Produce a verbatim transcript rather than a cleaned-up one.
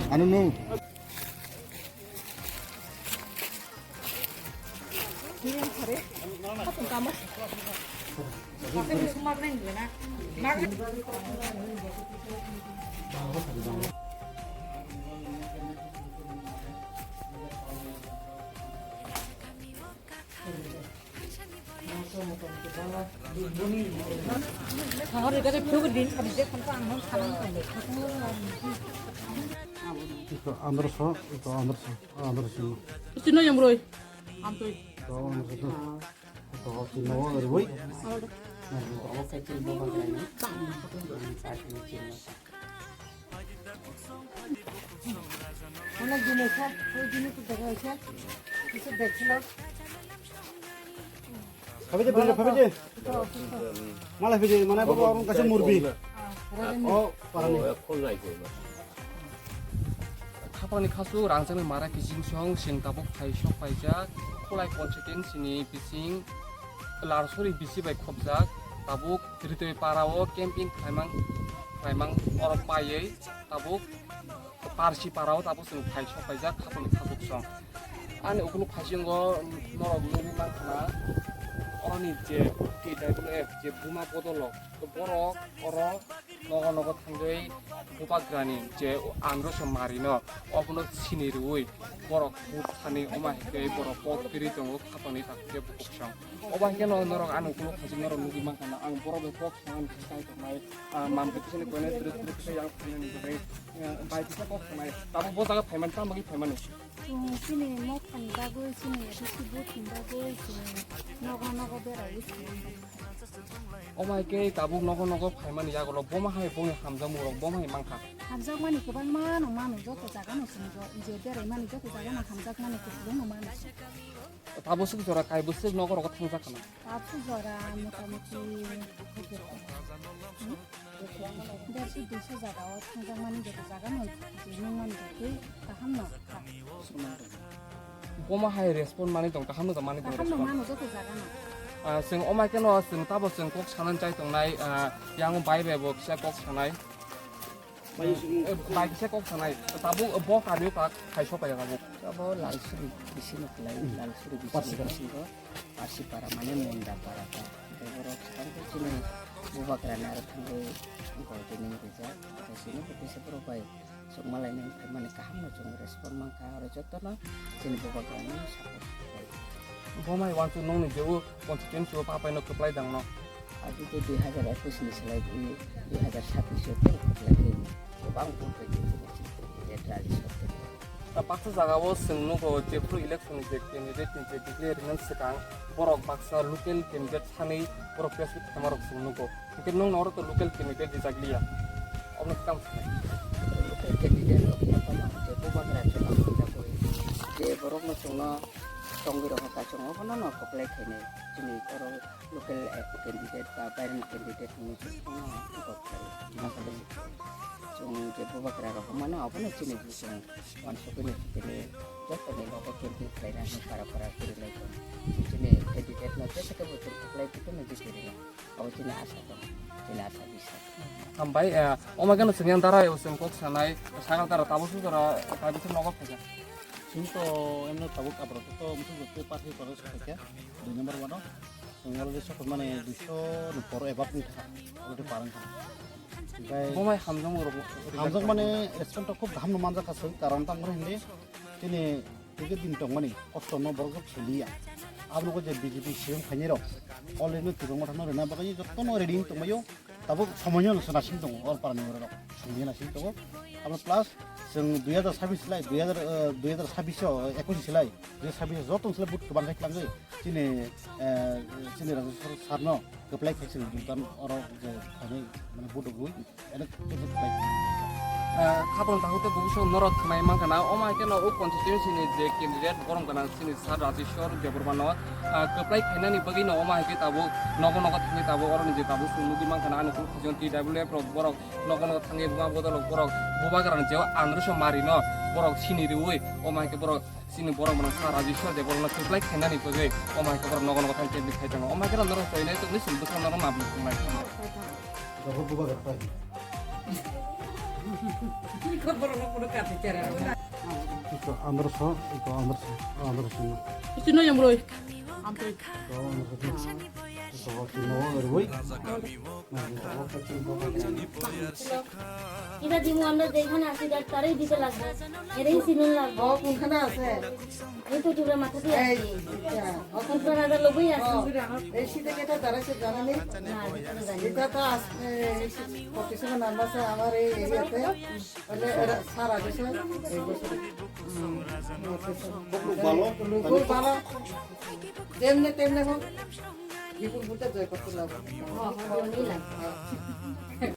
Anu nu. Ito, androso, ito, androso, androso. Sino yang broi. Antoi. Ito, androso, ito. Ito, sino, broi. অনেক দিন হয়েছে, ওই দিনই তো দেখা হয়েছে, কিছু দেখছিল। Phabaidi, phabaidi, phabaidi. Malai phaidi, mana babu orang kasih murbi. Oh, parani. Khapangni khasu rangchakni mara kiching song sing tabuk phai sok paijak, Khulai constituency ni bising Larsori bisi bai khopjak, tabuk Ritwi para o camping khlaimang, khlaimang oro paiwi tabuk Parsi para o tabuk chwng phai sok paijak, khapangni khasuk song. Ani ukuluk phaisingo norok nugwi mankha na, oroni je T W F je buma bodolo, borok oro nogo nogo thangwi bubagrani je androso marino, obono sini rwui borok buthani, oma hinkhe borok pot kwrwi tongo khapangni takhuk khe bukhuk song. Obo hai kheno norok ani ukuluk khachi norok nugwi mankha na, ang borok bai kok sanani khe chai tongnai, ah, mam khe tisini koinai twrwk twrwk khe yang phainani bagwi, ah, bai kisa kok sanai. Tabuk bo jaga phaimani, tamo bagwi phaimani? Chwng chini mokhani bagwi, chini A D C booth ni bagwi chwng nogo nogo beraiwi chwng. Omo hai khe tabuk nogo nogo phaimani yagulo bomo hai bongni hamjakmung rok bomo hai mankha. Hamjakmani kwbangma no mano, joto jaga no chwng jo-, je beraimani joto jaga no hamjakmani kwbangma mano. Tabuk swk jora kai bwswk nogo rogo thangjak khna. Tabuk jora mota moti derso duiso jaga o thangjakmani, joto jaga no je nung mani joto kaham no kha. Bomo hai respond mani tong, kaham no mani tong. Kaham no respond mano joto jaga no. Ah, chwng omai keno chwng tabo chwng kok sanani chai tongnai, ah, yang bai bai bo kisa kok sanai. Bai kisa kok sanai, tabuk bo kami pak khai sok kaya tabuk. Abo Lalsuri bisino klai, Lalsuri bisino bisingo Parsi para mane Munda para ta. Borok sakang khe chini bubagra naro thangwi gol tini rijak. Sini kisa borok bai chwngma lainani phaimani kaham no chwng respond mankha, aro jotono chini bubagra no support khlai. Bo mai wansuk nokni je o constituency o papai no kwplai dang no. Adi tei dui hazar ekush ni slai di, dui hazar sabbish o tei kwplai khe kwbang vote bai tei rally sokti. Ta baksa jaga o chwng nugo jephru election ni je candidate ni je declare rinani swkang borok baksa local candidate sanwi borok press meet khaima rok chwng nugo. Hwnkhe nwng oro to local candidate rijak liya. Obono tamo sanai? Local candidate rok ya tamo je bubagra chwng abo rijak oi. Je borok no chwngno tongwi rok ha kachung obono no kwplai khainai. Chini oro local, eh, candidate ba baireni candidate hwnwi chwng no kwplai. Chwng je bubagra rok mano obono chini bising wansugwi ni chini joto ni local candidate khlaina hwnwi para para kwrwi lai tongo. Chini candidate no jesa khe bo chwng kwplai khe no jesa rina. Abo chini asa tong, chini asa bisa. Hambai, eh, omo gano chwng yang dara, chwng kok sanai, sakal dara, tabuk sung dara, tabuk sung nogo phaikha. Chwng to emno tabuk abro to musu joto party koro sa phaikha, dui number wano. Chwng already sokot mane duiso ni poro above ni kha, already parang kha. Omo hai hamjakmung rok hamjak mane response to khub kaham no manjak kha chwng, karon tamo hwnle chini Tei khe din tongmani kosto no borok rok siliya. Abo nugo je B J P C M phainai rok already no tibang motha no rwna bagwi joto no ready wng tongmai o. Tabuk somoi no swna sing tongo o para ni borok rok songwi na sing tongo. Abo plus chwng dui hazar sabbish lai, dui hazar, eh, dui hazar sabbish o, ekush silai, dui hazar sabbish o joto silai vote kwbang khai tlangwi chini, eh, chini Rajeshwar sir no kwplai khai chwng vote oro je phainai mane vote rwui ene kwplai. Ah, khapang takhuk tei bubuso norok thwngnai mankha na, omo hai kheno o constituency ni je candidate borom gwnang chini sir Rajeshwar Debbarma no, ah, kwplai khainani bagwi no omo hai khe tabuk nogo nogo thangwi tabuk oroni je tabuk chwng nugwi mankha na, ani kunu khajang T W F rok borok nogo nogo thangwi buma bodol borok bubagra ni je Androso Mari no borok sini riwi omo hai khe borok chini borok gwnang sir Rajeshwar Debbarma no kwplai khainani bagwi omo hai khe borok nogo nogo thangwi candidate khai tongo, omo hai kheno norok chwng nai tongwi chwng bwskango norok ma bwswk nai. Joho bubagra pai. Iko Androso, iko Androso, Androso. Ito no yang bro. Ampe. Iko Androso. Iko Androso. Ita dimu, আমরা যেখানে আছি, তার তারাই দিতে লাগবে। এটাই সিজন লাগবে। ও, কোনখানে আছে? এই তো টিউবের মাথা দিয়ে এই, আছি। আচ্ছা। এখন তো রাজা লোকই আছে। ও, এই শীতে কেটে দাঁড়াইছে, জানা নেই? না, এটা তো জানি না। এটা তো আস-, এ, এই শীত, কত কিছু নাম আছে আমার এই এরিয়াতে। তাহলে এরা সারা দেশে এই বছর। হুম। খুব ভালো। খুব ভালো। যেমনে তেমনে হোক, বিপুল ভোটে জয় করতে লাগবে। হ্যাঁ, হ্যাঁ, হ্যাঁ।